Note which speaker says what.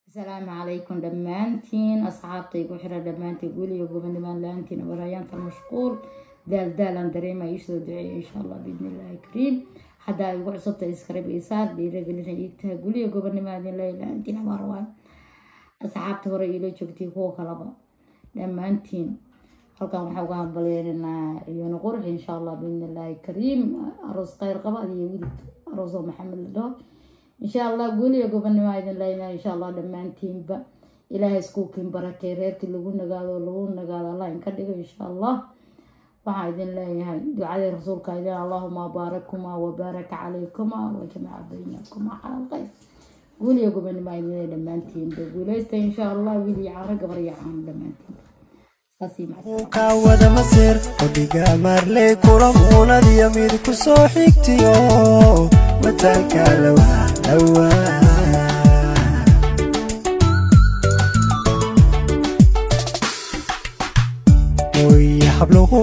Speaker 1: Asalaamu calaykum dhammaantiin asxaabtaygu xira dhammaantiin, guuliyo gobonnimaan la-aantiin warayaanta mashquul daaldaalaan dareemaya. Isoo duceeya insha Allah biidni illaahi kariim. Haddaa igu cusubta iskarab isaar dhiiragelina iigtaha. Guuliyo gobonnimaa idin leeyahay, la-aantiin abaar waay. Asxaabta hore iila joogtay, kuwa kalaba dhammaantiin, halkan waxaa uga hambalyeynanaa Ciyuuna Qurux insha Allah biidni illaahi kariim. Aroos khayr qaba adiyo wiilka aroosoo Maxamed la dhaho insha Allah. Guuliyo gobonnimaa idin leeyahay insha Allah dhammaantiinba. Ilaahay iskuukiin barakey, reerkii lagu nagaado lagu nagaado Allah inka dhigo insha Allah. Waxaan idin leeyahay ducadii rasuulka idin: Allahuma baarakuma wabaaraka calaykuma wajamaca baynakuma cala alkhayr. Guuliyo gobonnimaa idin leeyahay dhammaantiinba. Guuleysta insha Allah, wiil iyo caano, gabar iyo caano, dhammaantiinba. Saasi macasalaam.
Speaker 2: Kaawada masir qodhiga marley kula muunadiyo mid ku soo xigtiyo mataalka lawa lawa. Hooy habluhu.